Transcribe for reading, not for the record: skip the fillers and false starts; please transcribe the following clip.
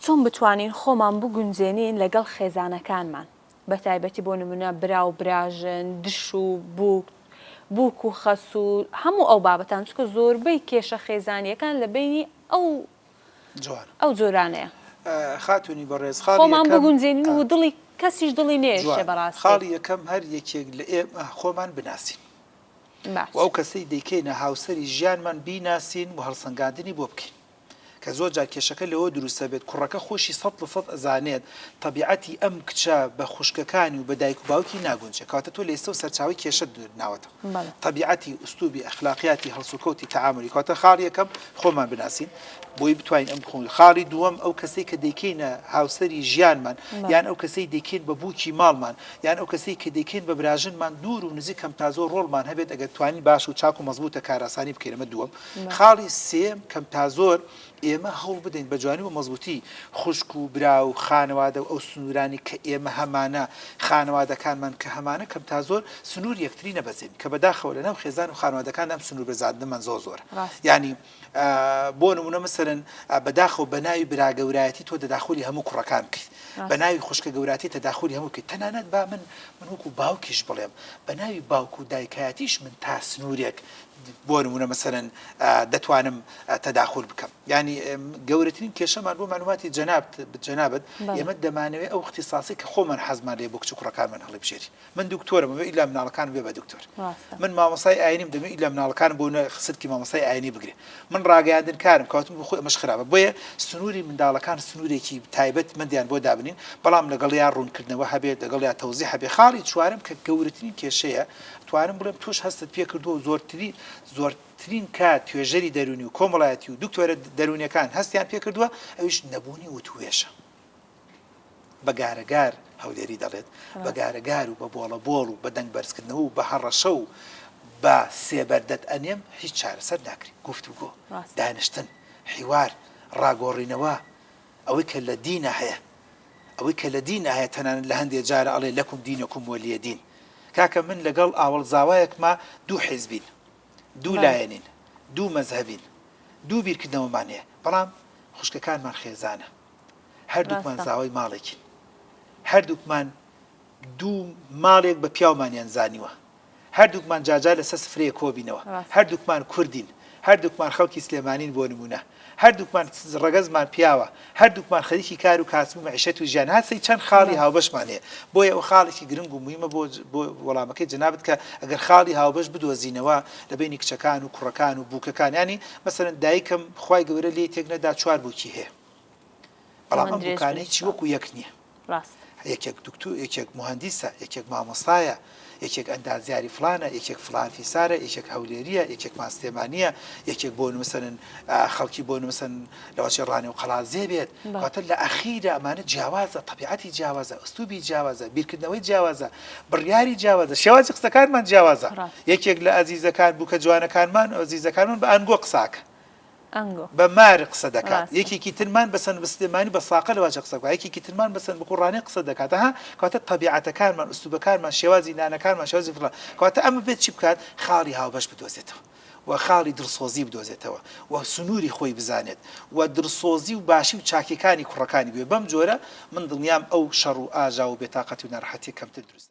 چۆن بتوانین خۆمان بگونجێنین لەگەڵ خێزانەکانمان بەتایبەتی بۆ نمونە برا و براژن دش و بوک بوک و خەسوو هەموو ئەو بابەتان چونکە زۆربەی کێشە خێزانیەکان لە بەینی ئەو جوان ئەو جۆرانەیە. خاتوونی بەڕێز خاڵی خۆمان یەکەم بگونجێنین و دڵی کەسیش دڵی نەیەشێ جوان بەڕاستی. خاڵی یەکەم هەر یەکێک لە ئێمە خۆمان بناسین باش. و ئەو کەسەی دەیکەینە هاوسەری ژیانمان بیناسین و هەڵسەنگاندنی بۆ بکەین. کە زۆر جار کێشەکە لەوە دروست ئەبێت کوڕەکە خۆشی 100% ئەزانێت تەبیعەتی ئەم کچە بە خوشکەکانی و بە دایک و باوکی ناگونجێ کەواتە تۆ لە ئێستەوە سەرچاوەی کێشەت ناوەتەوە بەڵێ. تەبیعەتی ئوسلوبی ئەخلاقیاتی هەڵسوکەوتی تەعامولی کەواتە خاڵی یەکەم خۆمان بناسین بۆی بتوانین ئەم خۆ خاڵی دووەم ئەو کەسەی کە دەیکەینە هاوسەری ژیانمان بەڵێ. یان ئەو کەسەی دەیکەین بە بووکی ماڵمان یان ئەو کەسەی کە دەیکەین بە براژنمان دوور و نزیک کەم تا زۆر ڕۆڵمان هەبێت ئەگەر توانین باش و چاک و مەزبووتە کارئاسانی بکەین ئەمە دووەم خاڵی سێیەم کەم تا زۆر ئێمە هەوڵ بدەین بە جوانی و مەزبووتی خوشک و برا و خانەوادە و ئەو سنوورانی کە ئێمە هەمانە خانەوادەکانمان کە هەمانە کەم تا زۆر سنوور یەکتری نەبەزێنین کە بەداخەوە لەناو خێزان و خانەوادەکاندا ئەم سنوور بەزاندنەمان زۆر زۆرە یانی بۆ نمونە مەسەلەن بەداخەوە بە ناوی برا گەورایەتی تۆ تەداخولی هەموو کوڕەکان بکەیت بە ناوی خوشکە گەوراتی تەداخولی هەموو بکەیت تەنانەت با من من وەکو باوکیش بڵێم بە ناوی باوک و دایکایەتیش من تا سنوورێک بۆ نمونە مەسەلەن دەتوانم تەداخول بکەم یانی گەورەترین کێشەمان بۆ معلوماتی جەنابت جەنابت ئێمە دەمانەوێت ئەو اختصاصی کە خۆمان حەزمان لێ بۆ کچ و کوڕەکانمان هەڵیبژێرین من دکتۆرم ئەمەوێ ئیلا مناڵەکانم بێ بە دکتۆر من مامۆستای ئاینیم دەمەوێ ئیلا مناڵەکانم بۆ نە سلکی مامۆستای ئاینی بگرێ من ڕاگەیاندن کارم کەواتم بۆ خۆی ئەمەش خراپە بۆیە سنووری منداڵەکان سنوورێکی تایبەت مەندیان بۆ دابنین بەڵام لەگەڵیا ڕوونکردنەوە هەبێت لەگەڵیا تەوزیح هەبێ خاڵی چوارم کە گەورەترین کێشەیە توانم بڵێم تۆش هەستت پێ کردووە و زۆرترین زۆرترین کات توێژەری دەروونی و کۆمەڵایەتی و دکتۆرە دەروونیەکان هەستیان پێ کردووە ئەویش نەبوونی وتوێژە. بە گارەگار، هەولێری دەڵێت، بە گارەگار و بە بۆڵەبۆڵ و بە دەنگ بەرزکردنەوە و بە هەڕەشە و بە سێبەر دەت ئەنێم هیچ چارەسەر ناکرێ. گفتوگۆ، دانیشتن، حیوار، ڕاگۆڕینەوە، ئەوەی کە لە دینا هەیە، ئەوەی کە لە دینا هەیە تەنانەت لە هەندێ جارا ئەڵێ لەکم دینکم وەلیە دین. کاکە من لەگەڵ ئاوەڵ زاوایەکما دوو حیزبین، دوو لایەنین، دوو مەزهەبین، دوو بیرکردنەوەمان هەیە، بەڵام خوشکەکانمان خێزانە. هەردووکمان زاوای ماڵێکین هەردووکمان دوو ماڵێک بە پیاومانیان زانیوە هەردووکمان جاجا لەسەر سفرەیە کۆبینەوە هەردووکمان کوردین هەردووکمان خەڵکی سلێمانین بۆ نمونە هەردووکمان ڕەگەزمان پیاوە هەردووکمان خەریکی کار و کاسب و مەعیشەت و ژیان هەسەی چەند خاڵی هاوبەشمان هەیە بۆیە ئەو خاڵێکی گرنگ و مویمە بۆ بۆ وەڵامەکەی جەنابت کە ئەگەر خاڵی هاوبەش بدۆزینەوە لە بینی کچەکان و کوڕەکان و بووکەکان ینی مەسەلەن دایکم خوای گەورە لێی تێک نەدا چوار بووکی هەیە بەڵام ئەم بووکانە هیچی وەکو یەک نییە یەکێک دکتۆر یەکێک مهندسە یەکێک مامۆستایە یەکێک ئەندازیاری فلانە یەکێک فلان فیسارە یەکێک هەولێریە یەکێکمان سلێمانیە یەکێک بۆ نووسن خەڵکی بۆ نووسن لەوەچێ ڕانێ و قەڵازێ بێت کاتە لە ئەخیرە ئەمانە جیاوازە طبیعەتی جیاوازە ئوسلوبی جیاوازە بیرکردنەوەی جیاوازە بڕیاری جیاوازە شێوازی قسەکانمان جیاوازە یەکێک لە ئازیزەکان بووکە جوانەکانمان ئازیزەکانمان بە ئەنگۆ قساکە ئەنگۆ. بە مار قسە دەکات ڕاستە. یەکێکی ترمان بە سەن بە سلێمانی بە ساقە لەواجە قسە بکات یەکێکی ترمان بە سەن بکوڕانێ قسە دەکات ها کەواتە تەبیعەتەکانمان ئوسلوبەکانمان شێوازی نانەکانمان شێوازی فڵان کەواتە ئەمە بێت چی بکات خاڵی هاوبەش بدۆزێتەوە و خاڵی دڵسۆزی بدۆزێتەوە و سنووری خۆی بزانێت و دڵسۆزی و باشی و چاکیەکانی کوڕەکانی بوێ بەم جۆرە من دڵنیام ئەو شەڕ و ئاژاوە و بێتاقەتی و ناڕەحەتیە کەمتر دروست دەبێت.